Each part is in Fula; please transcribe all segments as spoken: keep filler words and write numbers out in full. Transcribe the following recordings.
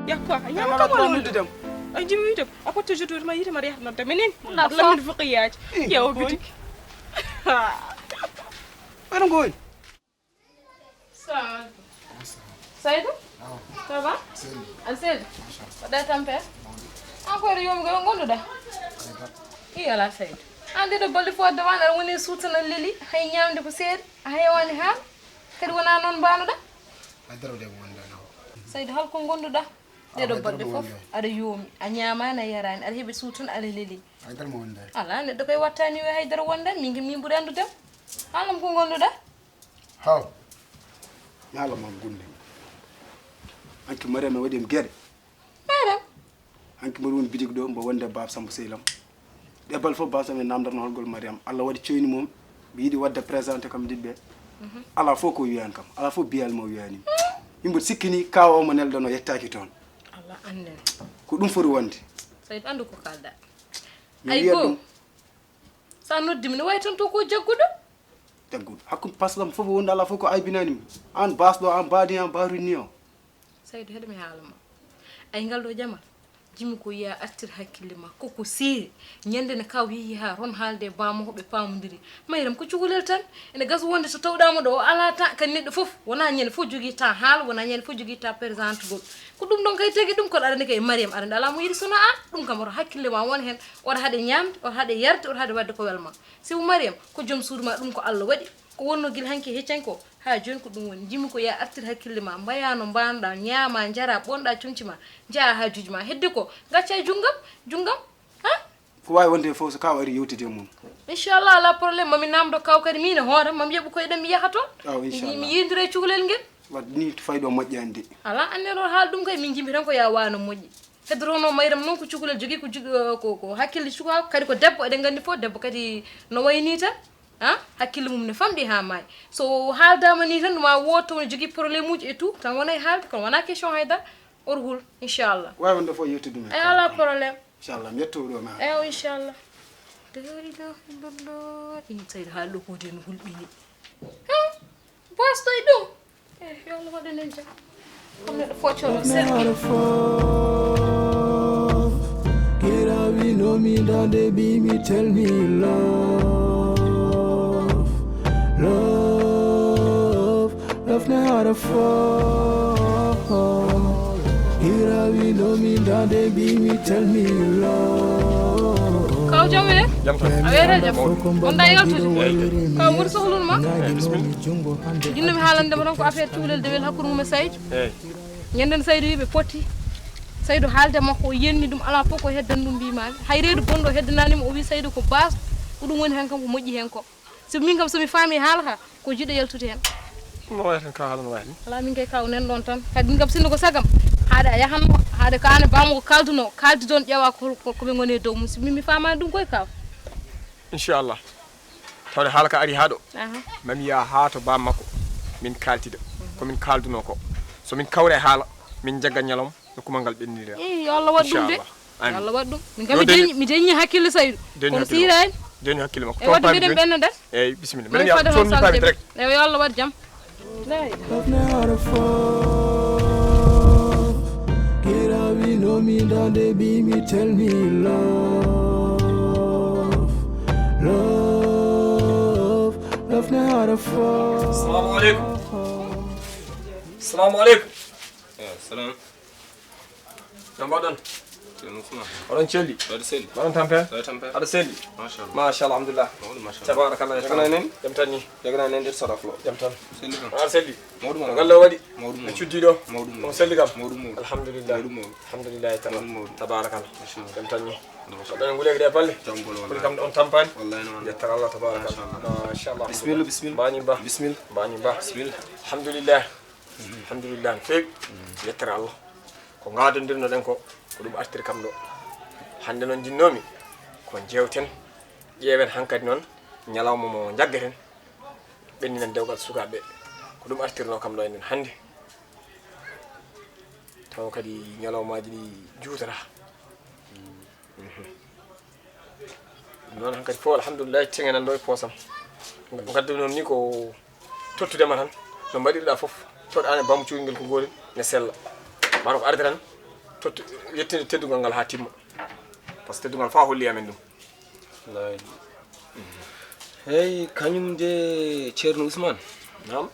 Yakko, a ñaama kam wala wonde dam. A jimi wiide, a ko toujours ma yiite ma yahata noon dam enen. Lamin fuqiyaaji. Ƴeewa bitik. Ɓeɗo ngoni. Salut. Salut. Ça va? Aɗa selli? Waɗa tampere? Encore yoomi ko ngonduɗa? I ala Salut. An de ɗo balɗe fodde wan aɗa woni suutana leli, hay ñamde ko seeri, a hewani haan. Kadi wona noon mbanoɗa? Addaro de wonde no. Salut, hol ko ngonduɗa? Ɗeɗo balɗe fof aɗa yoomi, a ñaamaani, a yaraani, aɗa heɓi suutu tan aɗa leli. Haydara mo wonde. Ala, neɗɗo koye wattani wi haydara wonde, min ke min ɓuri anndude. Haalam ko ngonduɗa? Haw. Ñaala ma gunde. Anki Mariam e waɗi em geɗe. Mariam. Anki mboɗo woni bitik ɗo, mbo wonde Bab Sambo Seylam. Ɗeɓal fof Bab Sambo e namdar no holgol Mariam. Allah waɗi coyni mum. Mi yiɗi waɗde présenté kam yimɓe. Ala fof ko wiyani kam. Ala fof biyal mo wiyani. Yimɓe sikkini kawa o mo nelɗon o yettaki toon. Allah annden. Ko ɗum foti wonde. Sayd, anndu ko kalda. Mi Ay wiya go. Ɗum. Sa noddimi ne wayi tan to ko jagguɗo. Jagguɗo. Hakkunde paslam fof wonde ala fof ko aybinani mi. An basɗo, an baadi, an baaruni o. Saydu, heɗo mi haala ma. Ay ngal ɗo jamal. Jimi ko ya artir hakkille ma. Koko seeri. Ñande ne kaw yehi ha ron haalde e bamako ɓe pamodiri. Mayram ko cukalel tan. Ene gasa wonde so tawɗama ɗo o ala ta kan neɗɗo fof. Wona ñande fof jogui ta haala, wona ñande fof jogui ta présente goɗɗo. Ko ɗum ɗon kay tagi ɗum kono aɗa andi kay Mariam aɗa andi ala mo yiɗi sona an. Ɗum kam oto hakkille ma won hen. Oto haɗe ñamde, oto haɗe yarde, oto haɗe wadde ko welma. Sibu Mariam ko joom suudu ma ɗum ko Allah waɗi. Ko wonno gila hanki heccan ko ha joni ko ɗum woni. Jimi ko ya artir hakkille ma, mbaya no mbanoɗa, ñaama, jara, ɓonɗa comci ma, jaa ha juuji ma. Hedde ko, gacca e junggam, junggam. Ha? Ko wawi wonde fof so kaw ari yewtide e mum. Inchallah, ala problème. Mami namdo kaw kadi min e hoore, mami yeɓu koye ɗen mi yaha toon. Aw, mi, inchallah. Mi yindira e cukalel ngel. Wadde ni to fayɗo moƴƴani de. Ala anne ɗo haal ɗum kay min jimbi tan ko ya wano moƴƴi. Heddotono Mayram noon ko cukalel jogui ko jog-, ko, ko hakkille cuka kadi ko debbo, eɗen gandi fof debbo kadi no wayni tan. Ha? Hakkille mum ne famɗi ha maayi. So haaldama ni tan ma wood taw ne jogui problème uji et tout, tan wona e haalde, kono wona question haydara. Oto hul, inchallah. Wawi wonde fof yewtude ɗum e ay, ala problème. Inchallah, mi yetto ɗo ma. Eyo, inchallah. La ilaha illallah. In tawi haala ɗo ko de no hulɓini. Ha? Bastoy ɗum. Eh, yo Allah waɗan en jam. Comme neɗɗo fof coɗo seeɗa. Get out, we know me down there, be me, tell me love. Love, love, now how to fall. Get out, we know me down there, be me, tell me love. Kaw jam e? Jam tan. A weeta jam. On da yaltude. Eyi. Kaw mbuɗo sohlun ma? Eyi, bisimilla. Jinnomi haalande ma tan ko affaire cukalel dewel hakkunde mum e Saydu. Eyi. Ñanden Saydu wiɓe potti. Saydu haalde makko o yenni ɗum ala fof ko heddan ɗum mbimami. Hay reedu bonɗo heddananimo o wi Saydu ko bas. Ko ɗum woni hen kam ko moƴƴi hen ko. So min kam somi faami haala ka ko jiɗo yaltude hen. No wayata ka haala no wayata ni. Ala min kay kaw nen ɗon tan. Kadi min kam sinno ko sagam. Haade a yahanno, haade ko an e bamako kalduno, kaldi ɗon ƴeewa ko, ko, ko ɓe ngoni e dow mum. Si min mi faamani ɗum koye kaw. Inchallah. Tawde haala ka ari haa ɗo. Aha. Mami yaha haa to bammakko. Min kaltida. Ko min kalduno ko. So min kawra e haala, min jagga ñalawma, no kumal ngal ɓennira. Ii, yo Allah waɗ ɗum de. Inchallah. Amin. Yo Allah waɗ ɗum. Min kam yo mi deñi, mi deñi hakkille Saydu. Deñi kono hakkille siira en. Deñi hakkille makko. E waɗde miɗen ɓenna den. Eyi, bisimilla. Mbeɗa wiya toon mi paami direct. Eyi, yo Allah waɗ jam. Love me how to fall. Get out, we know me down there, be me, tell me love. Love, love me how to fall. Assalamu alaikum. Assalamu alaikum. Eh, salam. No mbaɗon? Ceerno Ousmane. Oɗon celli? Aɗa selli? Mbaɗon tampere? Aɗa tampere? Aɗa selli? Machallah. Machallah, alhamdulillah. Mawɗum, machallah. Tabarakallah. Jagana nen? Jam tan ni. Jagana nen nder saraflo. Jam tan. Selli kam. Aɗa selli? Mawɗum, mawɗum. Galle o waɗi? Mawɗum, mawɗum. Cuddiɗo? Mawɗum, mawɗum. On selli kam? Mawɗum, mawɗum. Alhamdulillah. Mawɗum, mawɗum. Alhamdulillah tan. Mawɗum, mawɗum. Tabarakallah. Machallah. Jam tan ni. Machallah. Mbaɗɗon nguleyki ɗe balle? Jam bolo wallahi. Kuli kam on tampani? Wallahi no wallahi. Yettere Allah tabarakallah. Machallah. Machallah. Bismillah, bismillah. Mbañi ba. Bismillah. Mbañi ba. Bismillah. Alhamdulillah. Alhamdulillah no feewi. Yettere Allah. Ko ngaadondirnoɗen ko, ko ɗum artiri kam ɗo. Hannde noon njinnoomi ko njeewten, ƴeewen hankadi noon ñalawma mo njaggeten, ɓenndinen dewgal sukaaɓe. Ko ɗum artirnoo kam ɗo enen hannde. Tawa kadi ñalawmaaji ɗi juutata. Mhm. Ɗum noon hankadi fof, alhamdulillahi, teŋe nan ɗo e poosam. Ngaddu noon ni ko tottude ma tan, no mbaɗirɗa fof, toɗɗa ne bam cukalel ngel ko gotel, ne sella. Mbaɗa ko arde tan, Totti, yettinde teddungal ngal haa timma. Par ce que teddungal fa holli amen ɗum. Lay. Hey, kañum de Ceerno Ousmane. Naam.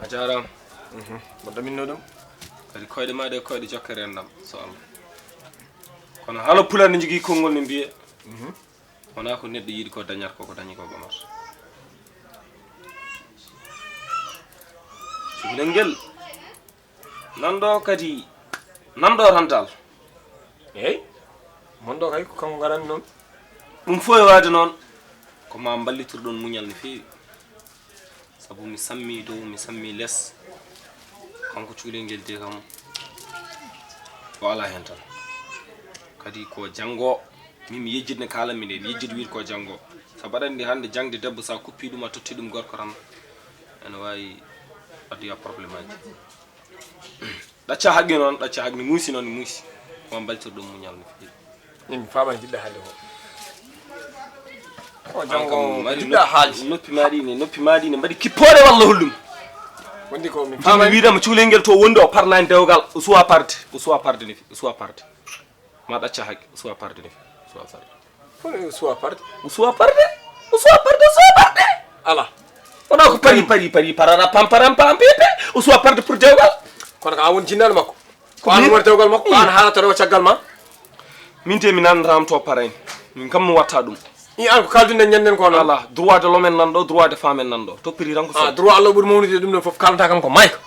A jaaraama. Mhm. Mbaɗɗa minno ɗum. Kadi koyɗe ma ɗe koyɗe jokkere enɗam, so Allah. Kono haala pulaar ne jogii konngol ne mbiye, mhm, wonaa ko neɗɗo yiɗi ko dañata, ko ko dañi ko ɓamata. Cukalel ngel. Nan ɗo kadi, nan ɗo tan dal. Eey, mon ɗo kay ko kanko ngarani noon. Ɗum fof e waade noon, ko ma mballitirɗon muñal no feewi. Sabu mi sammi dow, mi sammi les. Kanko cukalel ngel de kam, o alaa heen tan. Kadi ko janngo, min mi yejjit ne kaalanmi nde, mi yejjit wiide ko janngo. Sabu aɗa anndi hannde jaŋde debbo, so a kuppii ɗum, a tottii ɗum gorko tan, ene waawi addoya probléme aji. Ɗacca haqqe noon, ɗacca haqqe, muusi noon, muusi. Ko mballitirɗon muñal no feewi. Min mi faamaani jiɗɗa haalde ko. O janngo kam, mari jiɗɗa haalde. Noppi ma ɗi ne, noppi ma ɗi ne mbaɗi kippoore walla hollum. Wonde ko min faamaani. Wiidama cukalel ngel to wonde o parlaani dewgal, o suwa parde, o suwa parde ne, o suwa parde. Ma ɗacca haqqe, o suwa parde ne, o suwa parde. Kono o suwa parde. O suwa parde, o suwa parde, o suwa parde. Ala. Wona ko pari, pari, pari, parara, pam, param, pam, pipi. O suwa parde pour dewgal. Kono ko an woni jinnaɗo makko. Ko an woni dewgal makko, ko an haalata rewa caggal ma. Min te mi nanataama to parayne. Min kam mi watta ɗum. I an ko kalduɗen ñanden ko noon. Ala, droit de l'homme en nan ɗo, droit de femme en nan ɗo. To prix tan ko ah, droit Allah ɓuri mawnude ɗum ɗo fof, kalanta kam ko mayka.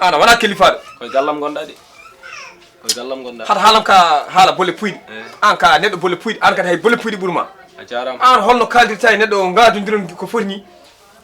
An a wona kilifaɗo. Koye gallam gonɗa de. Koye gallam gonɗa. Hata haalam ka haala bolle puyɗi. Eh. An ka neɗɗo bolle puyɗi, an kadi hay bolle puyɗi ɓurma. A jaaraama. An holno kaldirta e neɗɗo o ngaadondiron ko foti ni?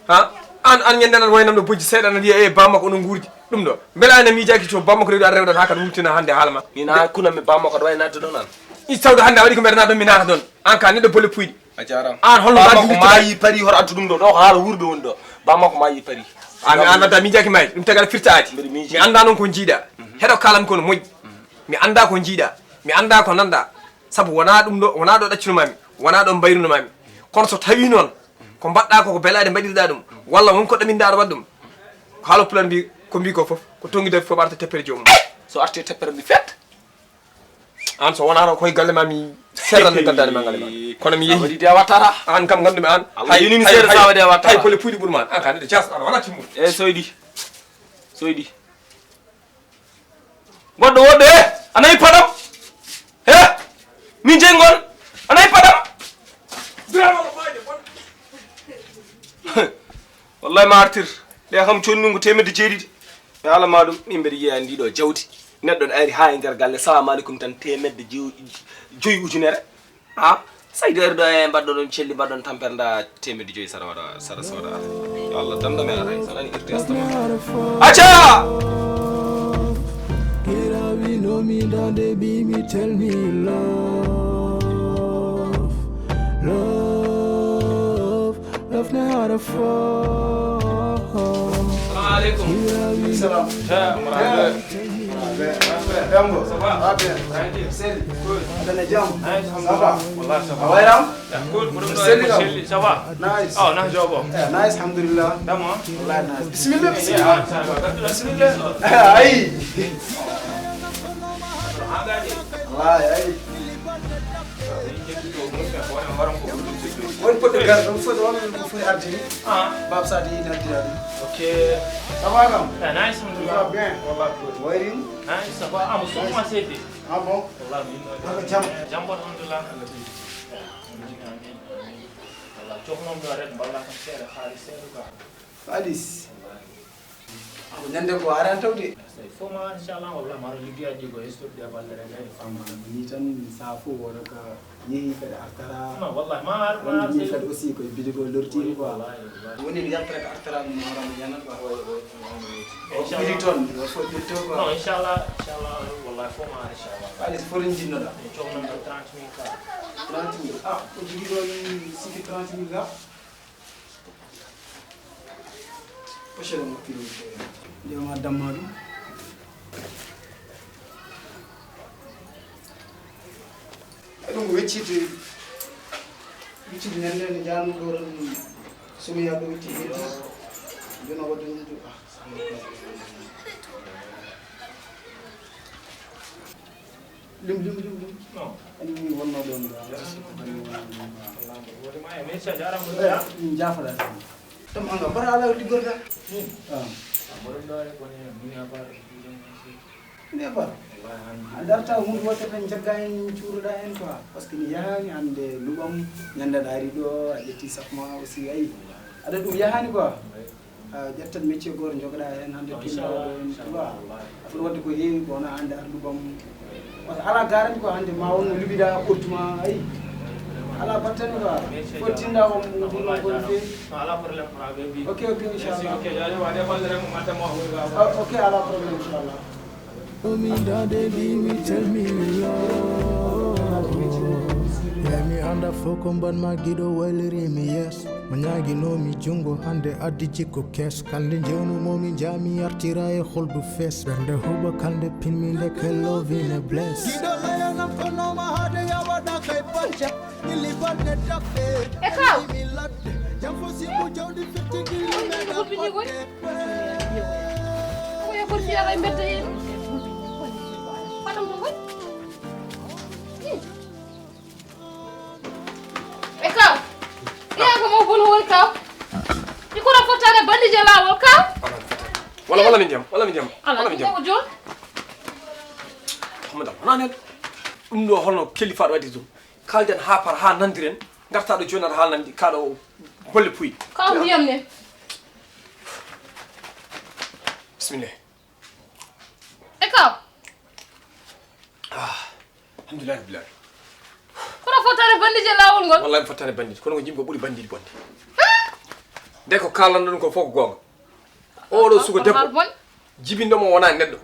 Ha? An, an ñande nan waynam no bojji seeɗa, nan wiya, "E, bammakko onon nguurdi." Ɗum ɗo. Mbela ene miijaaki to bammakko rewiɗo an rewɗan haa kadi wurtina hannde haala ma. Min haa kuna mi bammakko aɗa wawi naatde ɗon an. I tawde hannde a waɗi ko mbeɗa naat ɗon, mi naata ɗon. An ka neɗɗo bolle puyɗi. A jaaraama. An holno bammakko maayi pari, hoto addu ɗum ɗo. Ɗo ko haala wuurɓe woni ɗo. Bammakko maayi pari. An, an adda miijaaki maayi. Ɗum tagal firtaade. Mbeɗa miiji. Mi annda noon ko njiiɗa. Mhm. Heɗo kaalam ko no moƴƴi. Mhm. Mi annda ko njiiɗa. Mi annda ko nanɗa. Sabu wonaa ɗum ɗo, wonaa ɗo ɗaccunomaami. Wonaa ɗo mbayrunomaami. Kono so tawii noon, ko mbaɗɗa ko, ko belaade mbaɗirɗa ɗum, walla won ko ɗaminɗa aɗa waɗa ɗum. Ko haala pulaar mbi, ko mbi ko fof, ko tonngida fof arta teppere joomum. So arti teppere mi fet. An so wonaa ɗo koye galle ma mi serran e daddade ma galle ma. Kono mi yehi. Sa waɗi de a wattata. An kam nganndu mi an. Allah yonini seeɗa sa waɗi a wattata. Hay pole puyɗi ɓuri ma an. An ka neɗɗo jas aɗa wona timmude. E soydi. Soydi. Goɗɗo woɗɗo, e, a nayi paɗam? E, min jeyi ngon, a nayi paɗam? Wallahi ma artir. Ɗe kam conni ɗum ko teemedde jeeɗiɗi. Mi haala ma ɗum, min mbeɗa yiya ndi ɗo jawdi. Neɗɗo ne ari haa e nder galle, salamu aleykum tan, teemedde jew-, joyi ujunere. Ha? Saydi ari ɗo e mbaɗɗo ɗon celli, mbaɗɗon tampere, nda teemedde joyi saɗa waɗa, saɗa sooda. Yo Allah danda men a tawi, so nani irti astama. Acca! Get up, you know me, don't they be me, tell me love. Love, love, not how to fall. Salamu aleykum. Get up, you know. Salam. Jam, Dembo. Ça va? Va bien. Tranquille. Seli. Cool. Adana jam. Nice, ça va? Alhamdulillah. Wallah, ça va. A wayram? Yeah, cool. Seli kam. Seli, ça va? Nice. Oh, nice job. Yeah, nice, alhamdulillah. Dama? Wallah, nice. Bismillah, bismillah. Yeah, ça va. Bismillah. Ay. Wallah, ay. Woni poɗɗo gar ɗum foti, won ko foti arde ni. Ah. Bab Sadi ina ardi ɗum. Ok. Ça va kam? Eh, nice, alhamdulillah. Ça va bien? Wallah, good. Wayri? Nice, ça va. Ah, mo sokma seede. Ah bon? Wallah, min ɗo. Haka jam? Jam, alhamdulillah. Wallah, coknom ɗo red, wallah, kam seeɗa, haalis seeɗa ka. Haalis. Ko ñande ko arani tawde. Tawi fof ma, inchallah, wallah, ma liggeyaji ko hestoɗi ɗe balle rek, ay, fam. Ni tan, sa fof woɗo ka yehi kadi artara. Non, wallah, ma ar-, ma ar-, ni kadi aussi ko bidigo lortiri quoi. Wallahi, wallahi. Woni mi yaltata ka artara, mi hoorama yanan quoi. Wallahi, wallahi, wallahi. Inchallah. Bidi ton, il faut dire to quoi. Non, inchallah, inchallah, wallahi, fof ma ar, inchallah. Haalis foti jinnoɗa. E cokno ɗo trente mille ka. Trente mille. Ah, ko jigi ɗo ni siki trente mille ka. Pochette mo pilo. Ndiyam a damma ɗum. Ɗum ko wecciti, wecciti ñande nde jaanu ɗo tan, somi yaa ɗo wecciti, wecciti. Jona wadde ɗum ɗo. Ah. Lim, lim, lim, lim. Ani mi wonno ɗon ga. Wonde ma e message ara mo. Eh, min jaafoɗa tan. Tam anga bara ala liggorɗa. Hmm. Ah. Amboɗon ɗo e kono min a bar. Min a bar. A darta hunde wotere tan jagga en cuuruɗa en quoi. Parce que mi yahani hande luɓam ñande ɗari ɗo a ƴetti sappo ma aussi ayi. Aɗa ɗum yahani quoi. A ƴettat métier goto jogoɗa hen hande pinɗa ɗo en tu vois. Affaire wadde ko heewi ko wona hande ardu bam. Parce que ala garanti ko hande ma wonno luɓiɗa ɓortuma ayi. Ala battani quoi. Fo tinda on ɗum ɗum ko feewi. Ok, ok, inchallah. Ah, ok, ala problème inchallah. Umi dade di mi tell me love. Let me anda foko mban ma gido weliri mi yes. Mo ñaaginomi junngo hannde addi jikko kees. Kande njewnoomi njaami artira e holdu fees. Ɓernde huɓa kande pinmi ndeke love in a bless. Giɗo layanam ko nooma haade yawaɗa kay bacca. Gilli banne tappe. E kaw. Mi ladde. Jam fo sibu jawdi fitti gilli meɗa batte. Ko e kon fiyata e mbedda en. Faɗam ko koy. E kaw. Iya ko mo bun hol kaw. Ikura fotare bandi je lawol kaw. Wala, wala min jam, wala min jam. Ala wala min jam. Ko jon. Hamada, wala nen. Ɗum ɗo hono kelifaɗo waɗi ɗum. Kalden ha par ha nandiren. Gartaɗo jonata ha nandi kaɗo bolle puy. Kaw ndiyam ne. Bismillah. E kaw. Ah, alhamdulillah rabbil alamin. Kono fottani bandiji e laawol ngol? Wallahi mi fottani bandiji, kono ko yimɓe ɓuri bandiji bonde. Nde ko kalanɗon ko fof ko goonga. Oɗo suka debbo jibinɗo mo wona neɗɗo.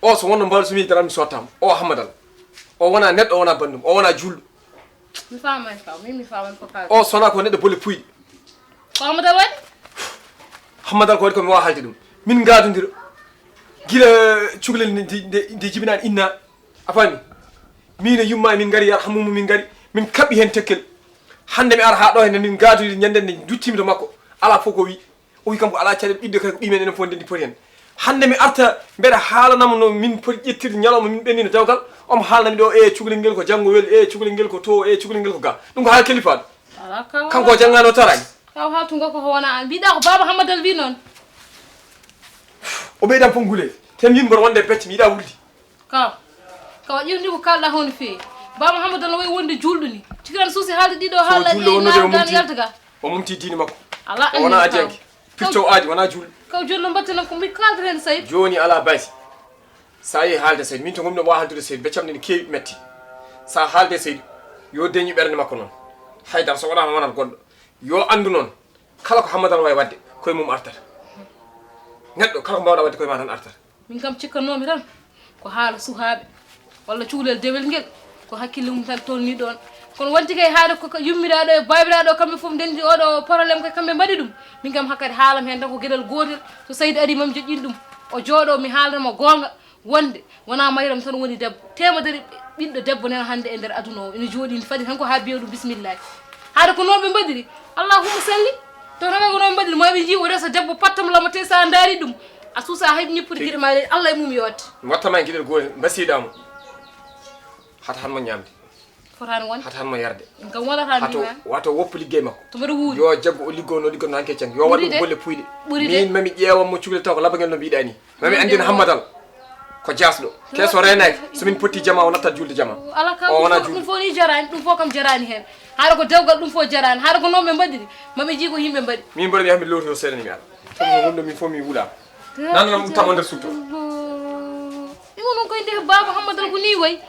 O so wonno mbal sumi dara mi sottama. O Hammadal. O wona neɗɗo, o wona bandum, o wona julɗo. Mi faamay kaw, min mi faamay ko kaw. O sona ko neɗɗo bolle puyɗi. Ko Hammadal waɗi? Hammadal ko waɗi ko mi wawa halde ɗum. Min gadodira. Gila cukalel nde, nde, nde jibinani inna. A faami? Min e yumma min ngari yarhamumu min ngari. Min kaɓɓi hen tekkel. Hande mi ara ha ɗo hen min gadodiri ñande nde duttimi to makko. Ala fof ko wi. O wi kam ko ala caɗeele ɓiɗɗo kadi ko ɓimen enen fof ndendi poti hen. Hande mi arta mbeɗa haalanamo no min poti ƴettirde ñalawma min ɓennino dewgal. Omo haalanami ɗo e cukalel ngel ko janngo wel e cukalel ngel ko to e cukalel ngel ko ga. Ɗum ko haala kelifaɗo. Ala kaw. Kanko o janngano taraani. Kaw haaltu ngo ko wona an. Mbiɗa ko Baba Hammadal wi noon. O ɓeydan fof ngule. Te min mboɗo wonde becce mi yiɗa wulde. Kaw. Kaw ƴiwni ko kalɗa hono feewi. Baba Hammadal no wayi wonde julɗo ni. Cikiran suusi haalde ɗiɗo haalɗa ɗi haalɗa yalta ga. O mumti diine makko. Ala o wona adiyanke. Pirto aadi wona julɗo. Kaw joni no mbatten ko mi kalda hen Sayd. Joni ala baysi. Sa yehi haalde Sayd min to gomɗo wawa haaldude Sayd beccam ne keewi metti. Sa haalde Sayd yo deñi ɓernde makko noon. Haydara so wonano wonat goɗɗo. Yo andu noon kala ko Hammadal wawi wadde koye mum artata. Neɗɗo kala ko mbawɗa wadde koye ma tan artata. Min kam cikkannoomi tan ko haala suhaaɓe walla cukalel dewel ngel ko hakkille mum tan tolni ɗoon. Kono wonti kay haade ko yummiraaɗo e baabiraaɗo kamɓe fof ndenndi oɗo problème kay kamɓe mbaɗi ɗum. Min kam hakkadi haalam heen tan ko geɗal gootel. So Saydi ari mami joƴƴin ɗum o jooɗo mi haalana mo goonga wonde wonaa Mayram tan woni debbo. Teemedere ɓiɗɗo debbo nena hannde e nder aduna o ina jooɗi ina fadi tan ko haa biyo ɗum bisimillahi. Haade ko noon ɓe mbaɗiri. Allahumma salli. To tan ko noon mbaɗiri mo ɓe njii o resa debbo pattam lamo te sa ndaari ɗum a suusa hay ñippude giɗe ma Allah e mum yoote. Mi watta ma e giɗel gootel mbasiɗa mo. Hata han mo ñamde. Fotani wonde. Hata han mo yarde. Ngam wala tan hato mi wato woppu liggey makko. To mbeɗa wuuri. Yo jaggo o liggo no liggo nanke can yo waɗu bolle puyɗe. Ɓuri de. Min mami ƴeewa mo cukalel taw ko labagel no mbiɗa ni. Mami andin Hammadal ko jasɗo. Te so renaki so min potti jama o nattat julde jama. Ala ka o wona julde. Ɗum fof ni jarani ɗum fof kam jarani hen. Haɗa ko dewgal ɗum fof jarani haɗa ko noon ɓe mbaɗiri mami jii ko yimɓe mbaɗi. Min mboɗo mi yahmi lowti o seeɗa ni mi ala. Sabu ko wonɗo min fof mi wuɗama. Nananam ɗum tama nder sutto. Ɗum onon koye nde baba Hammadal ko ni way.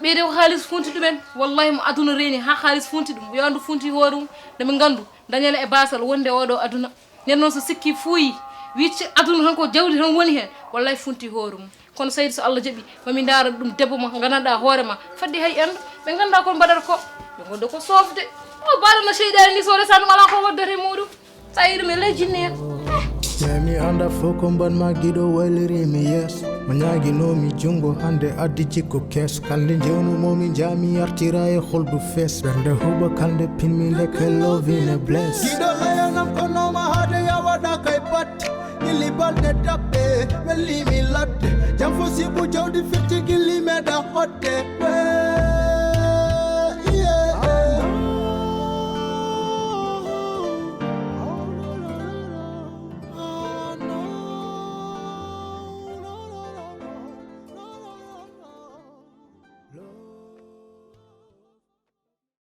Ɓeyde ko haalis funti ɗumen wallahi mo aduna reeni ha haalis funti ɗum yo andu funti hoore mum nde ɓe ngandu dañana e basal wonde oɗo aduna. Nden noon so sikki fuuyi wicce aduna tan ko jawdi tan woni heen wallay funti hoore mum. Kono saydi so Allah jaɓi mami ndaara ɗum debbo mo gandanɗa hoore ma fadde hay enɗo ɓe ganda ko mbaɗata ko ɓe gonda ko sofde. O baɗa no seyɗani ni so resa ɗum ala ko waddata e muɗum. Sa yi ɗum e ley jinne en. Memi anda fof ko mban ma giɗo wayliri mi yees. Mo ñaaginomi junngo hannde addi jikko kees. Kannde njewnumoomi njaami yartira e holdu fees. Ɓernde huɓa kannde pinmi ndeke lovine bless. Giɗo layanam ko nooma haade yawaɗa kay batte. Gilli balɗe daɓɓe wellimi ladde. Jam fo sibu jawdi fit. Odde.